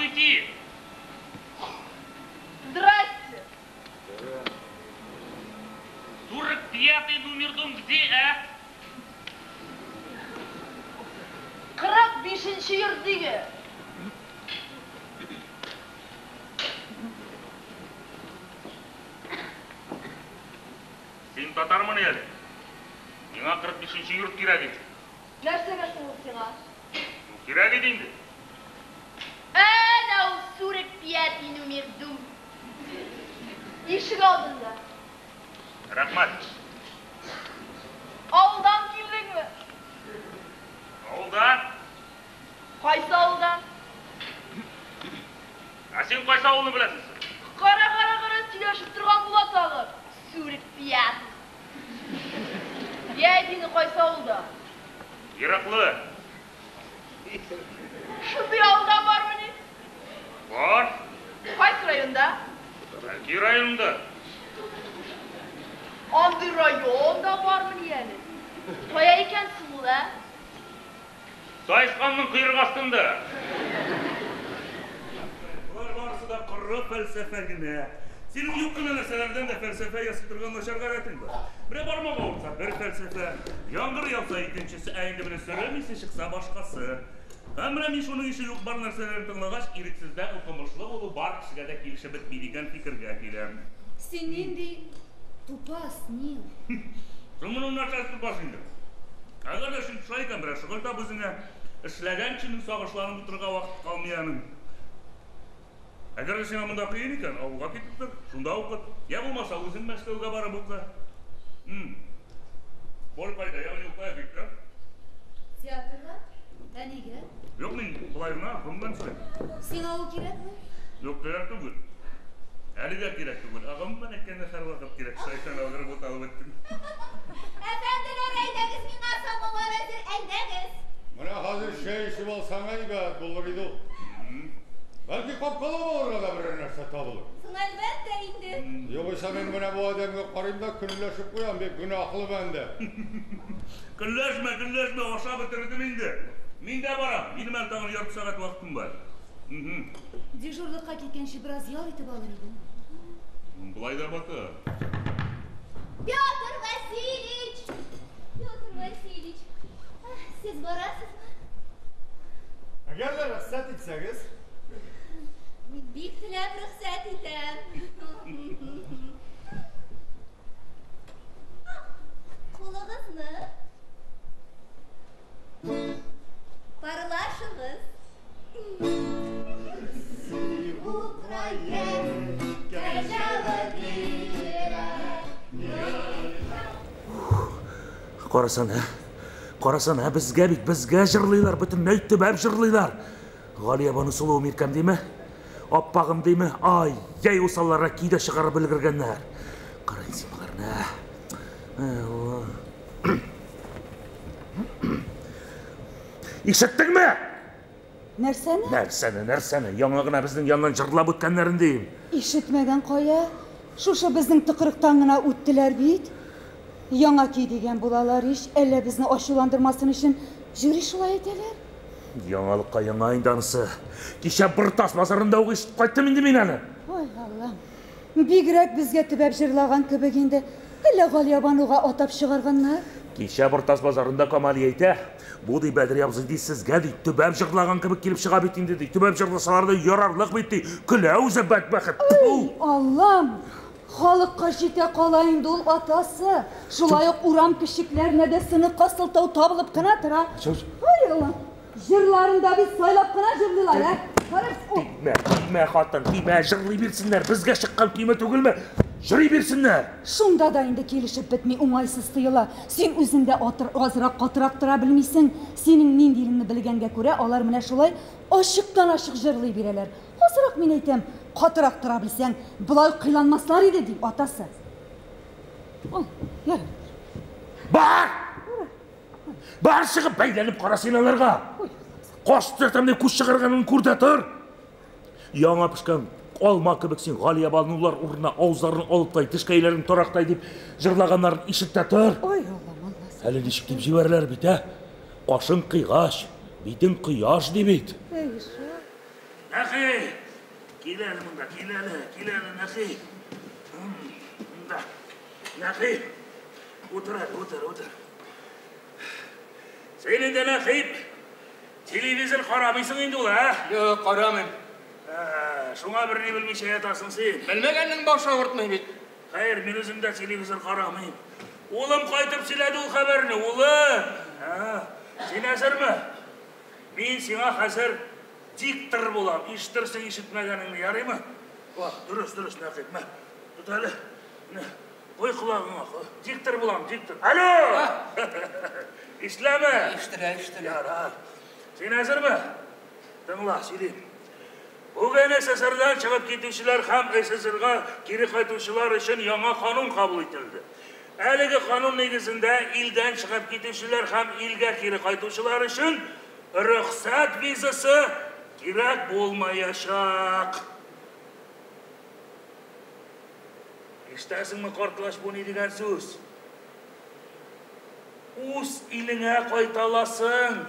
Здравствуйте! Здрасте! 45-й номер дом где, а? 45-нче йорт диге. Син татармыни әле? Миңа 45-нче йорт кирәк иде. Нәрсәгә соң ул сиңа? Ну, кирәк иде инде. Әнә ул 45-й номер дом. Ишек алдында. Рәхмәт. Авылдан килдеңме? Авылдан. Кайсы авылдан? Ә син кайсы авылны беләсең? Кара, кара, кара, сөйләшеп торган була тагы. 45-й. Я, әйтине, кайсы авылда? Ераклы. Шундый авылда бармыни? Бар. Кайсы районда? Әлки районында. Андый район да бармыни әле? Кая икән соң ул, ә? Саесканның койрык астында. Болар барысы да коры фәлсәфә генә. Синең юк кына нәрсәләрдән дә фәлсәфә ясый торган начар гадәтең бар. Менә бармак авыртса бер фәлсәфә, яңгыр яуса икенчесе, ә инде менә сөрем исе чыкса башкасы. Һәм менә мин шуның ише юк бар нәрсәләрне тыңлагач, ирексездән укымышлы булу бар кешегә дә килешеп бетми дигән фикергә киләм. Син нинди тупас, Нил. Соң моның нәрсәсе тупас инде? Әгәр дә эшең шулай икән, берәр шөгыль тап үзеңә. Эшләгән кешенең сагышланып утырырга вакыт калмый аның. Әгәр дә сиңа монда кыен икән, авылга китеп тор, шунда укыт. Я булмаса, үзең Мәскәүгә барып укы. Боль кайда, ягъни ул кая китте? Театрга? Ә нигә? Юк, мин болай гына, гомумән сорыйм. Сиңа ул кирәкме? Юк, кирәк түгел. Әлегә кирәк түгел. Ә гомумән әйткәндә һәрвакыт кирәк. Шайтан алгыр буталып беттем. Әфәнделәр, әйдәгез, миңа самовар әзер, әйдәгез. Менә хәзер чәй эчеп алсаң әйбәт булыр иде ул. Бәлки капкалап алырга да берәр нәрсә табылыр. Соң әлбәттә инде. Югыйсә мин менә бу адәмгә карыйм да көнләшеп куям, бик гөнаһлы бәндә. Көнләшмә, көнләшмә, ашап бетердем инде. Мин дә барам. Минем әле тагын ярты сәгать вакытым бар. Дежурлыкка киткәнче бераз ял итеп алыр идем. Болай да бата. Петр Васильевич! Петр Васильевич, сез барасызмы? Әгәр дә рөхсәт итсәгез. Мин бик теләп рөхсәт итәм. Кулыгызны. Парлашыгыз. Карасана, карасана, безгә бит, безгә җырлыйлар, бөтенләй төбәп җырлыйлар. Галиябану сылуым иркәм диме? Аппагым диме? Ай, яй усалларга көй дә чыгарып өлгергәннәр. Кара син боларны. Ишеттеңме? Нәрсәне? Нәрсәне, нәрсәне? Яңа гына безнең яннан җырлап үткәннәрен дим. Ишетмәгән кая? Шушы безнең тыкрыктан гына үттеләр бит. Яңа көй дигән булалар ич, әллә безне ачуландырмасын өчен жюри шулай әйтәләр. Яңалыкка яңа инде анысы. Кичә Бортас базарында ук ишетеп кайттым инде мин аны. Ой, Аллам. Бигрәк безгә төбәп җырлаган кебек инде. Әллә Галиябануга атап чыгарганнар? Кичә Бортас базарында Камали әйтә, бу ди Бәдри абзый ди сезгә ди төбәп җырлаган кебек килеп чыга бит инде ди. Төбәп җырласалар да ярарлык бит ди. Көлә үзе бәдбәхет. Ой, Аллам! Халыкка җитә кала инде ул атасы. Шулай ук урам кешекләренә дә сыныкка сылтау табылып кына тора. Ой, Аллам! Җырларын да бит сайлап кына җырлыйлар, ә? Тимә, тимә, хатын, тимә, җырлый бирсеннәр. Безгә чыккан көйме түгелме? Җырый бирсеннәр. Шунда да инде килешеп бетми, уңайсыз тоела. Син үзең дә азрак катырак тора белмисең. Синең ниндилеңне белгәнгә күрә, алар менә шулай ачыктан-ачык җырлый бирәләр. Азрак мин әйтәм, катырак тора белсәң, болай кыйланмаслар иде, ди атасы. Ой, ярар. Бар! Бар чыгып бәйләнеп кара син аларга. Каш төзәтәм дип күз чыгарганын күр дә тор. Яңа пешкән алма кебек син Галиябанулар урынына авызларын алыптай, тешкәйләрен тарактай дип җырлаганнарын ишет тә тор. Ой, Аллам, Аллам. Әле ничек дип җибәрәләр бит, ә? Кашың кыйгач, битең кояш ди бит. Әй, шул. Нәхи! Кил әле монда, кил әле, кил әле, Нәхи. Монда. Нәхи. Утыр әле, утыр, утыр. Син инде, Нәхи, телевизор карамыйсың инде ул, ә? Юк, карамыйм. Шуңа берни белмичә ятасың син. Белмәгәннең башы авыртмый бит. Хәер, мин үзем дә телевизор карамыйм. Улым кайтып сөйләде ул хәбәрне, улым. Син әзерме? Мин сиңа хәзер диктор булам. Ишетерсең ишетмәгәнеңне, ярыймы? Ва, дөрес, дөрес, Нәкыйп, мә. Тот әле. Менә, куй колагыңа. Диктор булам, диктор. Алло! Ишетеләме? Ишетелә, ишетелә. Ярар. Син әзерме? Тыңла, сөйлим. Бүген СССРдан чыгып китүчеләр һәм СССРга кире кайтучылар өчен яңа канун кабул ителде. Әлеге канун нигезендә илдән чыгып китүчеләр һәм илгә кире кайтучылар өчен рөхсәт визасы кирәк булмаячак. Ишетәсеңме, картлач, бу ни дигән сүз? Үз илеңә кайта аласың.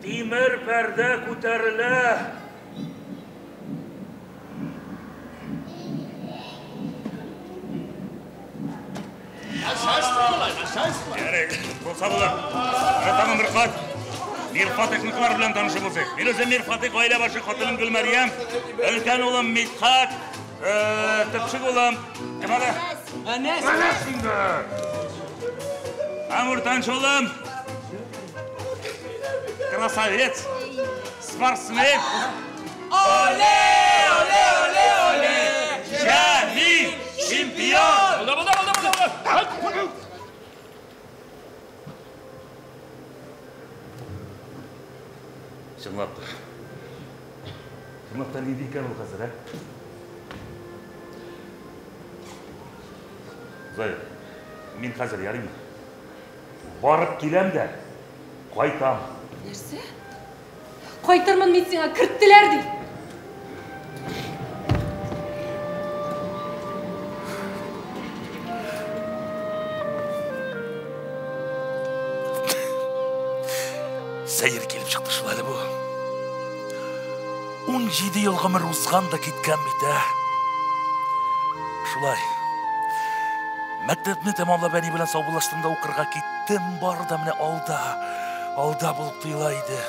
Тимер пәрдә күтәрелә. Ярый, булса булыр. Менә тагын бер кат Мирфатыйхныкылар белән танышып узыйк. Мин үзем Мирфатыйх, гаилә башы, хатыным Гөлмәрьям, өлкән улым Мидхәт, төпчек улым кем әле? Әнәс. Әнәс инде. Һәм уртанчы улым красавец, спортсмен. Оле, оле, оле, оле. Җәмил чемпион! Булды, булды, булды, булды. Чынлап та. Чынлап та нинди икән ул хәзер, ә? Зоя, мин хәзер ярыймы? Барып киләм дә, кайтам. Нәрсә? Кайтырмын мин сиңа, керттеләр ди. Сәер килеп чыкты шул әле бу. 17 ел гомер узган да киткән бит, ә. Шулай. Мәктәпне тәмамлап әни белән саубуллаштым да укырга киттем. Бар да менә алда, алда булып тоела иде.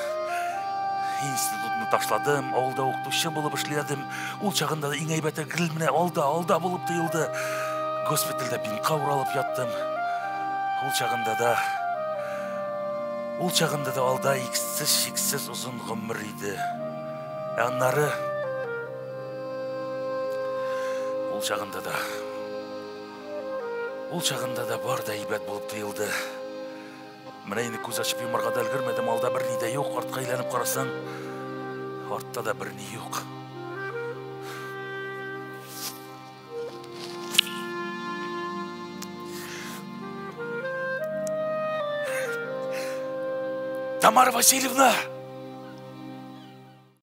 Институтны ташладым, авылда укытучы булып эшләдем. Ул чагында да иң әйбәте гел менә алда, алда булып тоелды. Госпитальдә бинтка уралып яттым. Ул чагында да Ул чагында да алда иксез-чиксез озын гомер иде. Ә аннары ул чагында да ул чагында да бар да әйбәт булып тоелды. Менә инде күз ачып йомарга да өлгермәдем, алда берни дә юк, артка әйләнеп карасаң, артта да берни юк. Тамара Васильевна!